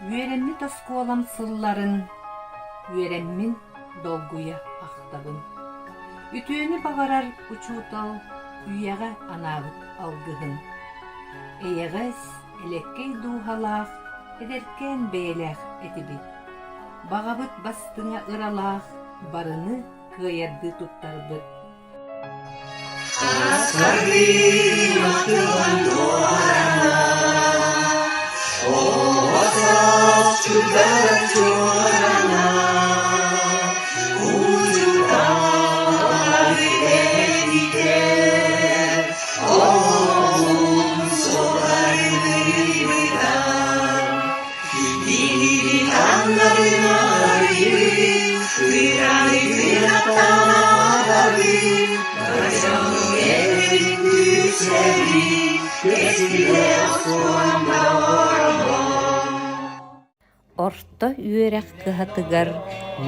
Үөрэммит оскуолам сылларын үөрэммин долгуйа ахтабын. Үтүөнү баҕарар учуутал үйэҕэ анаабыт алгыһын. Эйэҕэс, элэккэй дууһалаах, эдэркээн бэйэлээх этибит. Баҕабыт бастыҥа ыралаах, барыны кыайардыы туттарбыт. Орто үөрэх кыһатыгар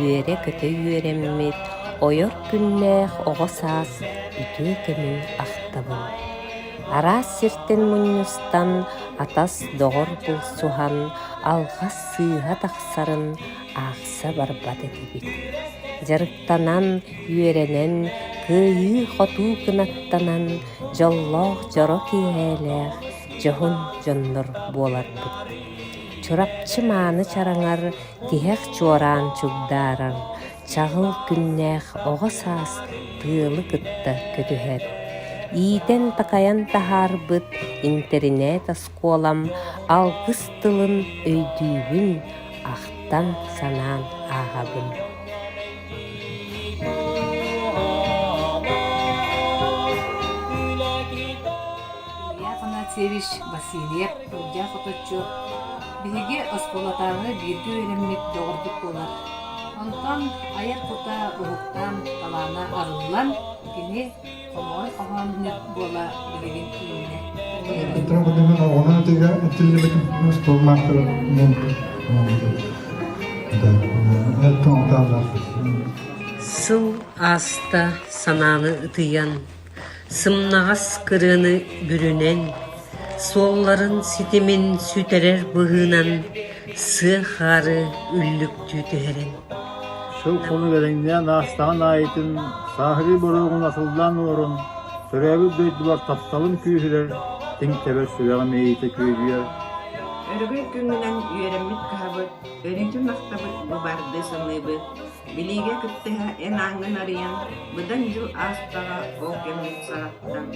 үөрэ-көтө үөрэммит, ойор күннээх оҕо саас үтүө кэмин ахтабын. Араас сиртэн мунньустан, атас-доҕор булсуһан, алҕас сыыһа тахсарын аахса барбат этибит. Дьарыктанан, үөрэнэн, кыайыы-хотуу кынаттанан, дьоллоох дьоро киэһээлээх дьоһун дьоннор буоларбыт. Чурапчы мааны чараҥар тиһэх чуораан чугдаарар, чаҕыл күннээх оҕо саас тыалы кытта көтүһэр. Иитэн-такайан таһаарбыт интэринээт-оскуолам алгыс тылын өйдүүбүн, ахтан-санаан ааҕабын. Илья Афанасьевич Васильев Ылдьаа Хоточчу биһиги оскуолатааҕы бииргэ үөрэммит доҕорбут буолар. Онтон айар кута уһуктан, талаана арыллан, кини хомоҕой хоһоонньут буола билигин үүннэ. Сыл ааста санааны ытыйан Сымнаҕас кырыаны бүрүнэн, суолларын ситимин сүтэрэр быһыынан сыа хаары үллүктүү түһэрин. Сыл-хонук элэҥнээн аастаҕын аайытын, сааһырыы боруогун асыллаан олорон, төрөөбүт дойдубар тапталым күүһүрэр, тиҥ тэбэр сүрэҕим иэйиитэ күөдьүйэр. Өрөгөй күҥҥүнэн үөрэммит кыһабыт, өрүүтүн ахтабыт, бу баардыы саныыбыт. Билиигэ кыттыһа эн ааҥҥын арыйан, быдан дьыл аастаҕа ол кэммит саҕаттан.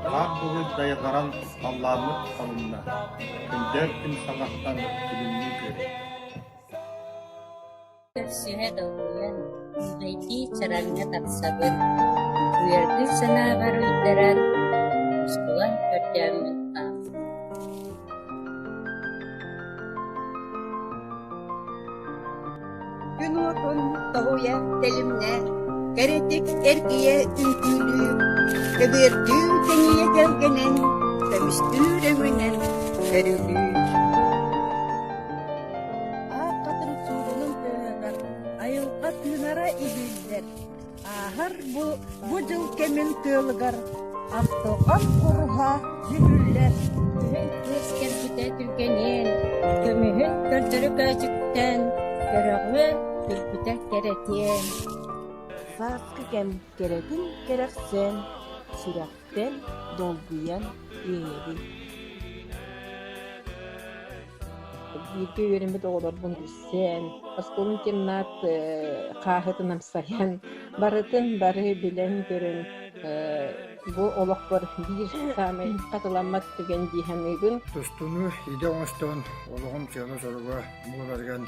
Хаар бугул дайҕаран халлааммыт халынна, күндээр күн саҕаттан күлүмнүү көрөр. Көрсүһэ долгуйан, күүлэйдии чараҥҥа тахсабын, үөрбүт санаабар уйдаран, устулан көрдөөммүн аахпын. Күн уотун тоһуйа тэлимнэ, кэрэтик эргийэ үҥкүүлүү, көбүөрдүү тэнийэ тэлгэнэн, көмүстүүр өҥүнэн көрүлүү. Аат хатырык суугунун тыаһыгар айылҕа тыынара иһиллэр. Ааһар бу, бу дьыл кэмин тыалыгар ахтылҕан куруһа дьүһүллэр. Күһүн кыыс кэлбитэ түргэниэн, көмүһүн көрдөрө көөчүктээн, көрөҕүөн, күлбүтэ кэрэтиэн. Сааскы кэм кэрэтин кэрэхсээн, сүрэхтэн долгуйан иэйэбин. Бииргэ үөрэммит оҕолорбун билсэн, оскуола-интернат хааһытын амсайан, барытын бары билэн-көрөн бу олохпор биир саамай хатыламмат түгэн дии саныыбын. Тустууну идэ оҥостон олоҕум сыала-соруга буоларыгар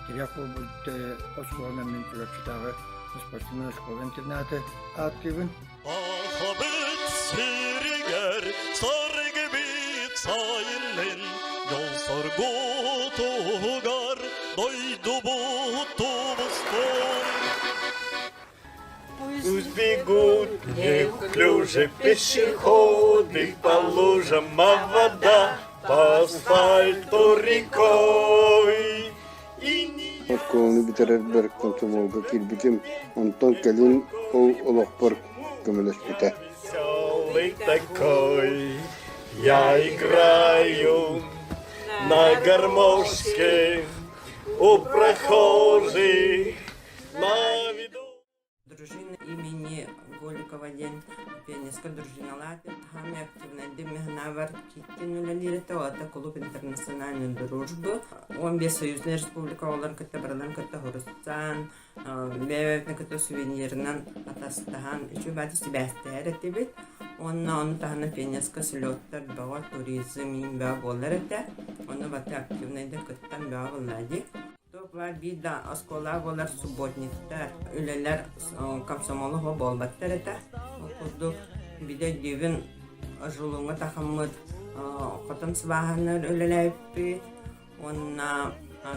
тирэх буолбут оскуоланан мин Чурапчытааҕы спортивнай оскуола-интернаты ааттыыбын. Сахабыт сиригэр саргыбыт сайынын дьол-соргу туһугар дойдубут тубустун. Пусть бегут неуклюже пешеходы по лужам, а вода по асфальту рекой. Оскуоланы бүтэрэрбэр комсомолга киирбитим, онтон кэлин ол олохпор көмөлөспүтэ. Веселый такой, я играю. На гармошке у прохожих на виду. Дружина имени Голикова диэн пионерскай дружиналаах хаамай активнайдык механавар киттин үлэлиир этэ, ол клуб интернациональной дружбы. 15 союзная республика оҕолорун кытта барыларын кытта хурустаан, бэйэ-бэйэбитин кытта сувенирынан атастаһан, үчүгэй баҕайы сибээстэһэр этибит. Уонна ону таһынан пионерскай слеттар бөҕө, туризм иин бөҕө буолар этэ. Онно баты активнайдык кыттан бөҕө буолла дии. Туох биир да оскуола буолар субботниктар, үлэлэр комсомолу буолбаттар этэ. Ол курдук биде өйдүүбүн Жулуҥҥа тахаммыт хотон сыбааһыннар үлэлээбиппит уонна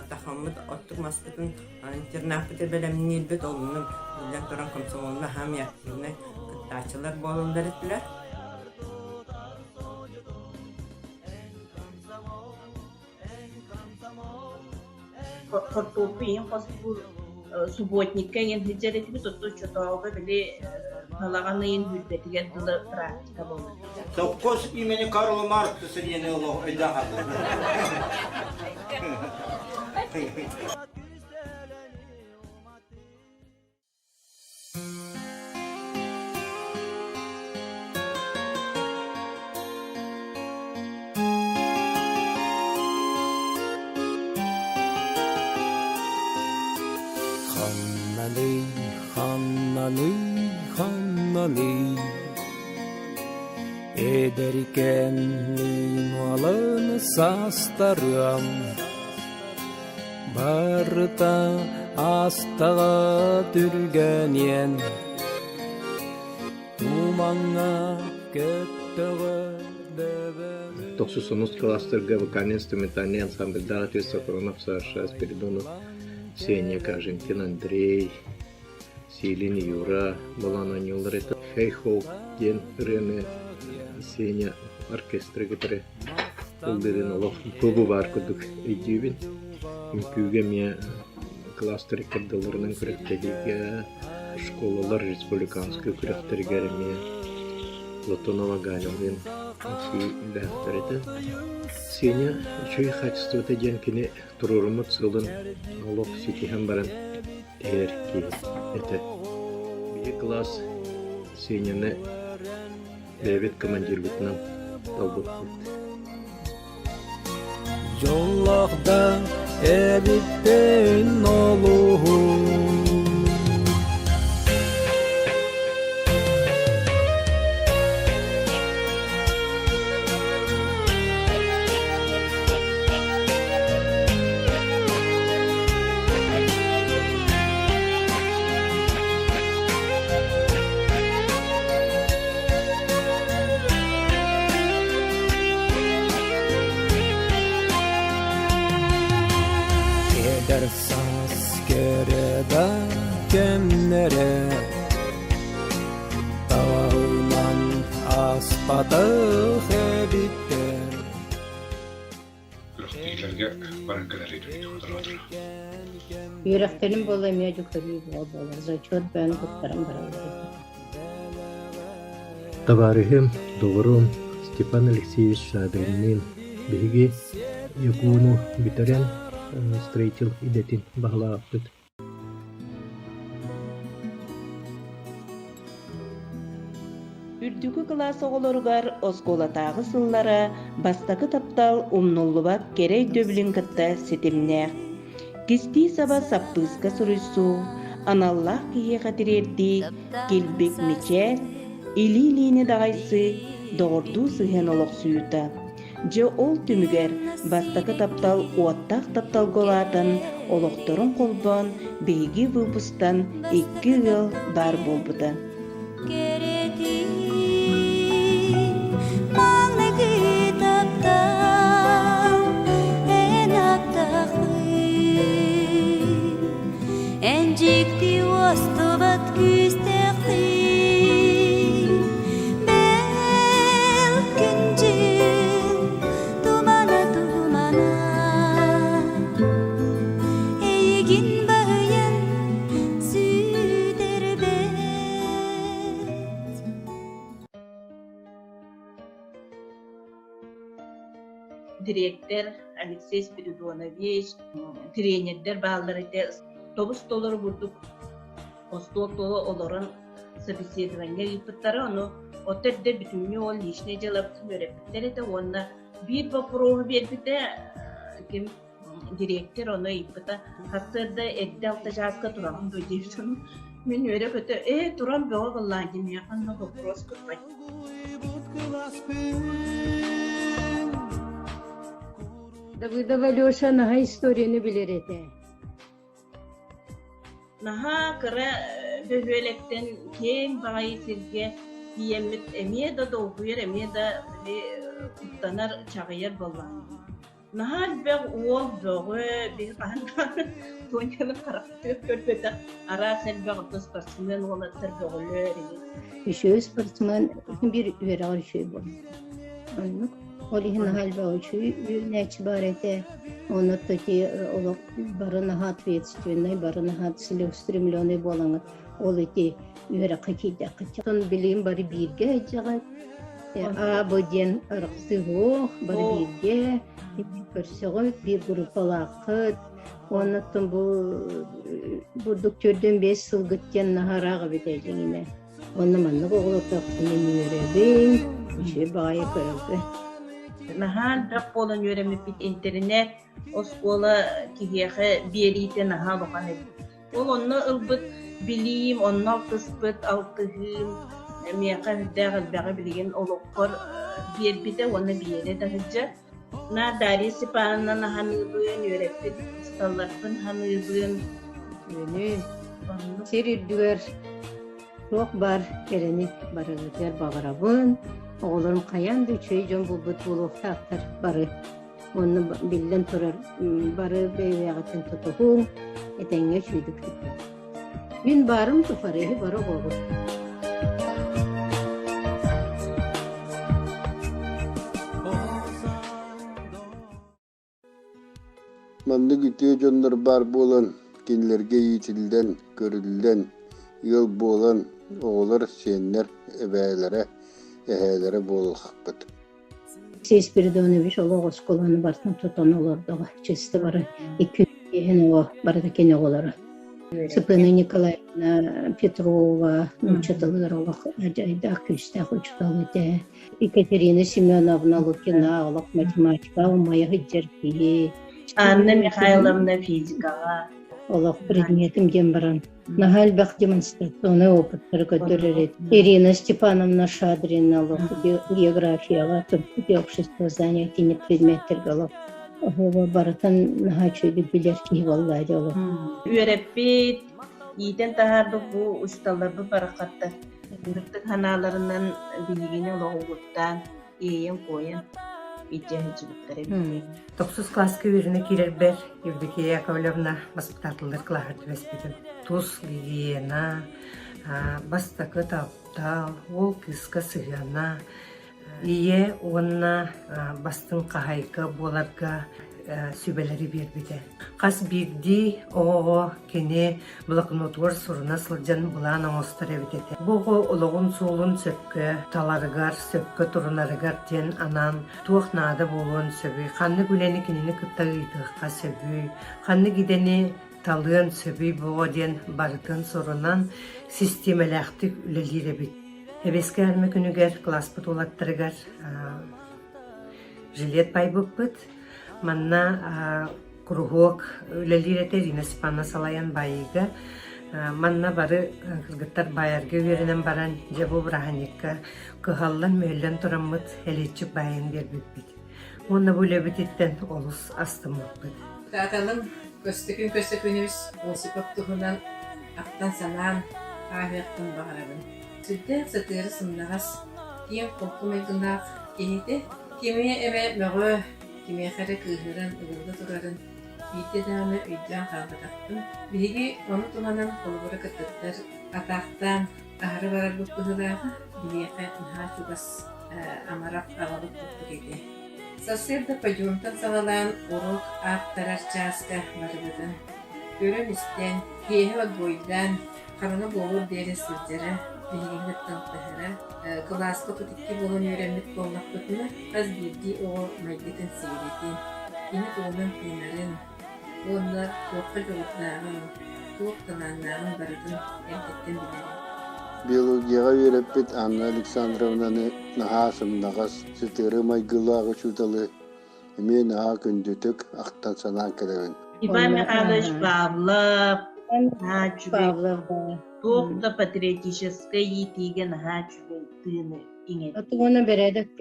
тахаммыт оттук маспытын интернаппыты бэлэмниирбит онно биллэн туран комсомолга хаамый активнай кыттааччылар буолаллар этилэр. Хортуоппуй иһин хостуур субботникка иҥэн сылдьар этибит, оттон оччотооҕуга били балаҕан ыйын сүүрбэтигэр дылы практика буолар. Совхоз имени Карла Маркса диэни олох өйдөөн хааллым. Ханнаный, ханнаный, ханнаный Эдэркээн муалын саастарыам Барыта астаҕа түргэниэн Тумаҥҥа көттөҕө дөбөҥ Тохсус онус кылаастарга вокально-инструментальный ансамбльдаах отец Сафронов Саша Спиридонов, Сеня Каженкин Андрей, Силин Юра балаан оонньууллар этэ. «Хей-хоу» диэн ырыаны Сеня оркестры кытары ыллыырын олох бу баар курдук өйдүүбүн. Үҥкүүгэ эмиэ кылаастар иккардыларынан күрэхтэһиигэ, школалар республиканскай күрэхтэригэр эмиэ Платонова Галялыын үҥсүүлээхтэр этэ. Сеня үчүгэй хаачыстыбата диэн кини туруоруммут сыалын олох ситиһэн баран иһэр киһи этэ. Биһи кылаас Сеняны бэйэбит командирбытынан талбыппыт. Дьоллоох да эбиппин олуһун Эдэр саас кэрэ да кэмнэрэ Таһынан ааспатах эбиттэр Күрэхтэһиилэргэ баран кэлэр этибит сотору-сотору. Үөрэхтэрин буола эмиэ дьүккүрүү буола буолар, зачет бөөн туттаран бараллар этэ. Табаарыһым, доҕорум Степан Алексеевич Шадринныын биһиги ЯГУ-ну бүтэрэн строитель идэтин баһылаабыппыт. Үрдүкү кылаас оҕолоругар оскуолатааҕы сыллара бастакы таптал умнуллубат кэрэ өйдөбүлүн кытта ситимнээх. Кистии саба саппыыска суруйсуу, аналлаах киһиэхэ тириэрдии, килбик мичээр, илии-илиини даҕайсыы, доҕордуу сыһыан олохсуйуута. Дьэ ол түмүгэр бастакы таптал уоттаах тапталга улаатан, олохторун холбоон биһиги выпустан икки ыал баар буолбута. Эн дьикти уостубат күүстээхтин Бэл күндьүл тумана тумана Эйигин баһыйан сүтэрбэт. Дириэктэр Алексей Спиридонович, тренердэр бааллар этэ. Тобус толору бурдук остуол тула олорон собеседование ыыппыттара. Ону от эрдэ бүтүннүү ол личный дьыалабытын үөрэппиттэр этэ уонна биир боппуруоһу биэрбитэ ким дириэктэр ону ыйыппыта сарсыарда эрдэ алта чааска тураҕын дуо диэбит ону мин үөрэ-көтө ээ туран бөҕө буоллаҕа дии миэхэ онно боппуруос көрбөт Давыдова Алеша наһаа историяны билэр этэ. Наһаа кыра бөһүөлэктэн киэҥ баҕайы сиргэ тиийэммит эмиэ да долгуйар, эмиэ да били куттанар, чаҕыйар буоллаҕым. Наһаа элбэх уол бөҕө, биһи хаһан даҕаны Тоняны харахтыыр көрбөтөх араас элбэх ото спортсмен уолаттар бөҕөлөр ини. Үчүгэй спортсмен биир үөрэҕэр үчүгэй буолар. Оннук. Ол иһин наһаа элбэх үчүгэй үөрэнээччи баар этэ. Онно ити олох бары наһаа ответственнай, бары наһаа целеустремленный буолаҥҥыт ол ити үөрэххэ киирдэххит. Оттон билигин бары бииргэ сылдьаҕыт. А, Б диэн арахсыы суох, бары бииргэ көрсөҕүт, биир группалааххыт. Уонна оттон бу бурдук төрдүн биэс сылгыт диэн наһаа ыраах эбит дьиҥинэ. Уонна маннык оҕолордоохпун үөрэбин, үчүгэй баҕайы көрөргө. Наһаа элбэх буолан үөрэммиппит интэринээт оскуола киһиэхэ биэриитэ наһаа улахан эбит. Ол онно ылбыт билиим, онно алтыспыт алтыһыым миэхэ үрдээх элбэҕи билигин олохпор биэрбитэ уонна биэрэ да сылдьар. На Дарья Степановна ханыыбын, үөрэппит учууталларбын ханыыбын. Үөнү сир үрдүгэр туох баар кэрэни барыгытыгар баҕарабын. Оҕолорум хайаан да үчүгэй дьон буолбут буолуохтаахтар бары. Уонна биллэн турар, бары бэйэ-бэйэҕитин тутуһуҥ, этэҥҥэ үчүгэйдик сылдьыҥ. Мин баарым тухары эһи бары оҕоҕут. Маннык үтүө дьоннор баар буолан, кинилэргэ иитиллэн, көрүллэн, ыал буолан, оҕолор, сиэннэр эбээлэрэ, эһээлэрэ буолуохпут. Алексей Спиридонович олох оскуоланы барытын тутан олордоҕо. Чисто бары икки иһин оҕо барыта кини оҕолоро. Сыпына Николаевна Петрова нуучча тылыгар олох дьайдаах күүстээх учуутал этэ. Екатерина Семеновна Лукина олох математика умайа сылдьар киһи. Анна Михайловна физикаҕа. Олох предметим диэн баран Наһаа элбэх демонстрационнай опыттары көрдөрөр этэ. Ирина Степановна Шадрина олох географияҕа, общество знания итинник предметтергэ олох оһуоба барытын наһаа үчүгэйдик билэр киһи буолла дии олох. Үөрэппит, иитэн таһаарбыт бу учууталларбыт барахсаттар сырдык санааларынан биһигини олох угуттаан иэйэн-куойан илдьэ сылдьыбыттар эбит. Тохсус кылааска үөрэнэ киирэрбэр Евдокия Яковлевна баспытаатыллар кылааһар түбэспитим. Тус гигиена, бастакы таптал, уол кыыска сыһыана, ийэ уонна бастыҥ хаһаайка буоларга сүбэлэри биэрбитэ. Хас биирдии оҕоҕо кини блокнотугар суруна сылдьан былаан оҥостор эбит этэ. Бу оҕо олоҕун суолун сөпкө таларыгар, сөпкө турунарыгар диэн анаан туох наада буолуон сөбүй, ханнык үлэни кинини кытта ыытыахха сөбүй, ханнык идэни талыан сөбүй бу оҕо диэн барытын сурунан систиэмэлээхтик үлэлиир эбит. Эбиэскэ армия күнүгэр кылааспыт уолаттарыгар жилет байбыппыт. Манна куруһуок үлэлиир этэ Ирина Степановна салайан баайыыга. Манна бары кыргыттар баайарга үөрэнэн баран, дьэ бу бырааһынньыкка кыһаллан-мүһэллэн тураммыт элиэччик баайан биэрбиппит. Уонна бу үлэбититтэн олус астыммыппыт. Тааталым Көстөкүүн Көстөкүүнүбүс Осипов туһунан ахтан-санаан ааһыахпын баҕарабын. Сүрдээх сытыары сымнаҕас, киэҥ-холку майгылаах киһи Кими эмэ мөҕө, кимиэхэ эрэ кыыһыран ыгылла турарын биирдэ даҕаны өйдөөн хаалбатахпын. Биһиги ону туһанан холобура кыргыттар атаахтаан аһары барарбыт быһыылааҕа биһиэхэ наһаа чугас амарах аҕабыт курдук этэ. Сарсыарда подъемтан саҕалаан уруок ааттарар чааска барыбытын көрөн-истэн, киэһэ отбойдаан, хараҥа буолуор диэри сылдьара. биһигини кытта алтыһара. Кылааска 32 буолан үөрэммит буоллахпытына, хас биирдии оҕо майгытын-сигилитин, кини тугунан тыынарын уонна туохха дьоҕурдааҕын, туох талааннааҕын барытын эрдэттэн билэрэ. Биологияҕа үөрэппит Анна Александровнаны наһаа сымнаҕас, сытыары майгылаах учууталы эмиэ наһаа күндүтүк ахтан-санаан кэлэбин. Иван Михайлович Павлов наһаа үчүгэй туох да патриотическай иитиигэ наһаа үчүгэй тыыны иҥэрбит. Уонна бэрээдэк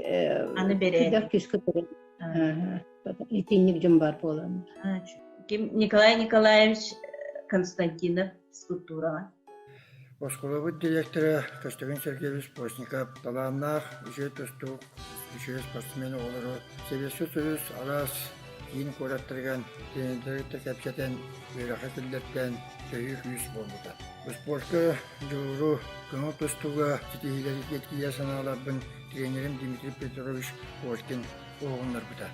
Аны бэрээдэк. күүскэ турар. Итинник дьон баар буолан. Ким Николай Николаевич Константинов скульптураҕа. Оскуолабыт директора Костягин Сергеевич Постников талааннаах, үчүгэй тустуук, үчүгэй спортсмен оҕолору Сэбиэскэй Союз араас киин куораттарыгар тренердэргэ кэпсэтэн, үөрэххэ киллэртээн төһүү күүс буолбута. Спортка дьулууру, көҥүл тустууга ситиһиилэри тиийэ санааларбын тренерим Дмитрий Петрович Коркин уһугуннарбыта.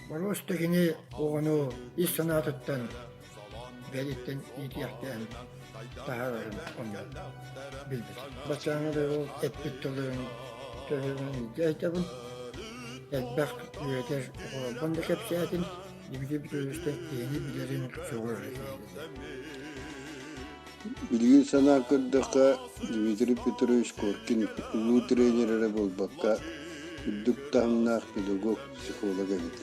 Боруоста кини оҕону ис санаатыттан бэйэтиттэн иитиэхтээн таһаарарын онно билбит. Баччааҥҥа да ол эппит тылын төһөнөн илдьэ айдабын, элбэх үөрэтэр оҕолорбун да кэпсээтим, Дмитрий Петровичтан киһини билэрин сөҕөр Билигин санаан көрдөххө, Дмитрий Петрович Коркин улуу тренер эрэ буолбакка, үрдүк таһымнаах педагог, психолог эбит.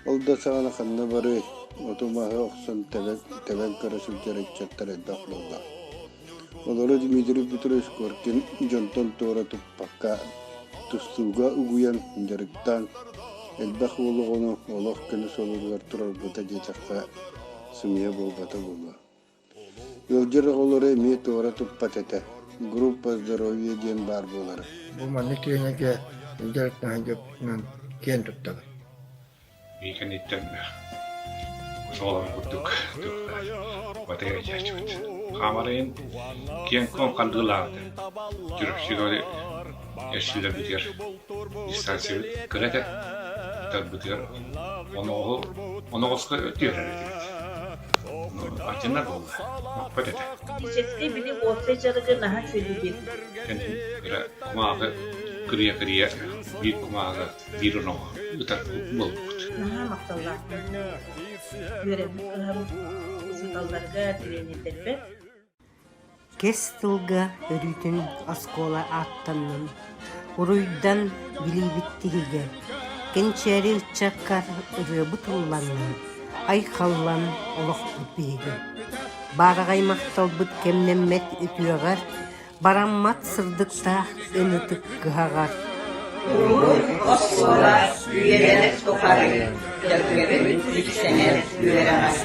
Ол да саҕана ханна барыай, оту-маһы охсон тэбэн көрө сылдьар ыччаттар элбэх буолла. Олору Дмитрий Петрович Коркин дьонтон туора туппакка, тустууга угуйан, дьарыктаан, элбэх уол оҕону олох көнө суолугар турарбыта диэтэххэ, сымыйа буолбата буолуо. Ыалдьар оҕолору эмиэ туора туппат этэ, группа здоровья диэн баар буолара. Бу маннык тренергэ дьарыктаһан дьоппутунан киэн туттабын. Мин кэнниттэн оҕолорум курдук батыһа илдьээччибит. Хаамарайын киэҥ-куоҥ хардыылаабыта. Чурапчыга эрчиллэрбитигэр дистанциябыт кыра этэ. Ытарбытыгар оноҕоһу оноҕоско түһэрэр этибит. Ардьаннар буолла, маппат этэ. Физическэй били уопсай дьарыгы наһаа үчүгэйдик биэрбит. Кэннин кыра кумааҕы кырыйа-кырыйа биир кумааҕы биир оноҕо ытар буолбут. Наһаа махталлаахпын. Үөрэммит кыһам учууталларга, тренердэрбэр Кэс тылга өрүүтүн оскуола ааттаннын, уруйдан билиибит тиһигэ, кэнчээри ыччакка ырыабыт ылланнын, айхаллан олохпут биһигэ. Баараҕай махталбыт кэмнэммэт үтүөҕэр, бараммат сырдыктаах эн ытык кыһаҕар. Уруй оскуола үйэлэр тухары төргөбүт үксэнэр үөрэҕэр.